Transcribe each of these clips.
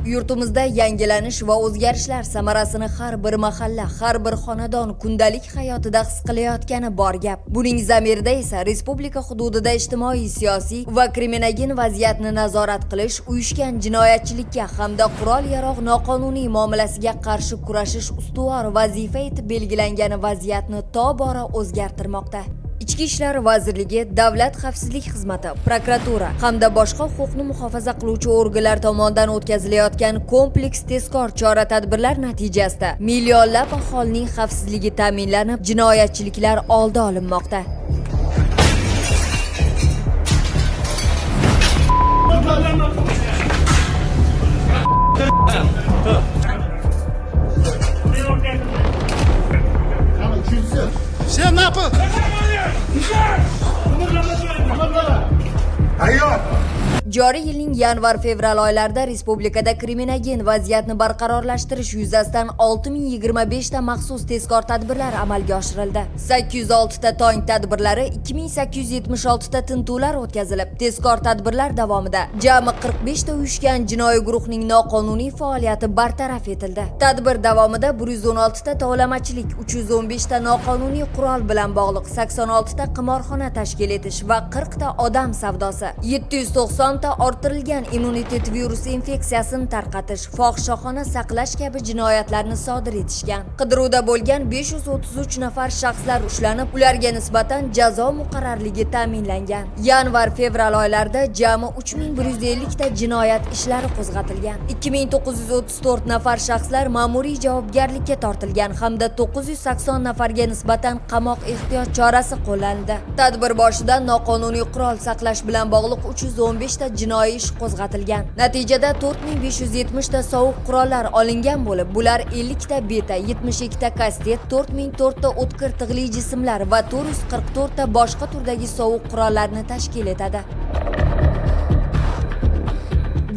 Yurtimizda yangilanish va o'zgarishlar samarasini har bir mahalla, har bir xonadon kundalik hayotida his qilayotgani bor gap. Buning zamirida esa respublika hududida ijtimoiy, siyosiy va kriminogen vaziyatni nazorat qilish, uyushgan jinoyatchilikka hamda qurol-yarog' noqonuniy muomalasiga qarshi kurashish ustuvor vazifa etib belgilangani vaziyatni tobora o'zgartirmoqda. Ichki ishlar vazirligi, Davlat xavfsizlik xizmati, prokuratura hamda boshqa huquqni muhofaza qiluvchi organlar tomonidan o'tkazilayotgan kompleks tezkor chora-tadbirlar natijasida millionlab aholining xavfsizligi ta'minlanib, jinoyatchiliklar oldi olinmoqda. Все на пол! Ayol! Joriy yilning yanvar-fevral oylarida respublikada kriminogen vaziyatni barqarorlashtirish yuzasidan 6025 ta maxsus tezkor tadbirlar amalga oshirildi. 806 ta tong tadbirlari, 2876 ta tintuvlar o'tkazilib, tezkor tadbirlar davomida jami 45 ta uyushgan jinoiy guruhning noqonuniy faoliyati bartaraf etildi. Tadbir davomida 116 ta tovlamachilik, 315 ta noqonuniy qurol bilan bog'liq 86 ta qimorxona tashkil etish va 40 ta odam savdosi, 790 ta orttirilgan immunitet virusi infeksiyasini tarqatish, fohishaxona saqlash kabi jinoyatlarni sodir etishgan. Qidiruvda bo'lgan 533 nafar shaxslar ushlanib, ularga nisbatan jazo muqarrarligi ta'minlangan. Yanvar-fevral oylarida jami 3150 ta jinoyat ishlari qo'zg'atilgan. 2934 nafar shaxslar ma'muriy javobgarlikka tortilgan hamda 980 nafarga nisbatan qamoq ehtiyot chorasi qo'llanildi. Tadbir boshida noqonuniy qurol saqlash bilan bog'liq 315 ta jinoiy ish qo'zg'atilgan. Natijada 4570 ta sovuq qurollar olingan bo'lib, bular 50 ta beta, 72 ta kastet, 4004 ta o'tkir tig'li jismlar va 444 ta boshqa turdagi sovuq qurollarni tashkil etadi.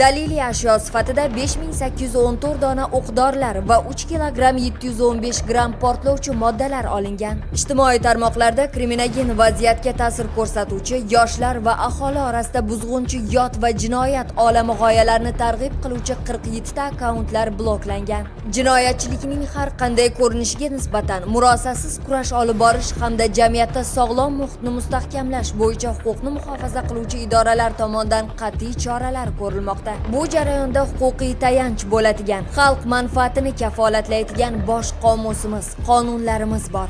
Daliliy ashyo sifatida 5814 dona o'qdorilar va 3 kilogramm 715 gramm portlovchi moddalar olingan. Ijtimoiy tarmoqlarda kriminogen vaziyatga ta'sir ko'rsatuvchi, yoshlar va aholi orasida buzg'unchi yot va jinoyat olami g'oyalarini targ'ib qiluvchi 47 ta akkauntlar bloklangan. Jinoyatchilikning har qanday ko'rinishiga nisbatan murosasiz kurash olib borish hamda jamiyatda sog'lom muhitni mustahkamlash bo'yicha huquqni muhofaza qiluvchi idoralar tomonidan qat'iy choralar ko'rilmoqda. Bu jarayonda huquqiy tayanch bo'ladigan, xalq manfaatini kafolatlaydigan bosh qomusimiz, qonunlarimiz bor.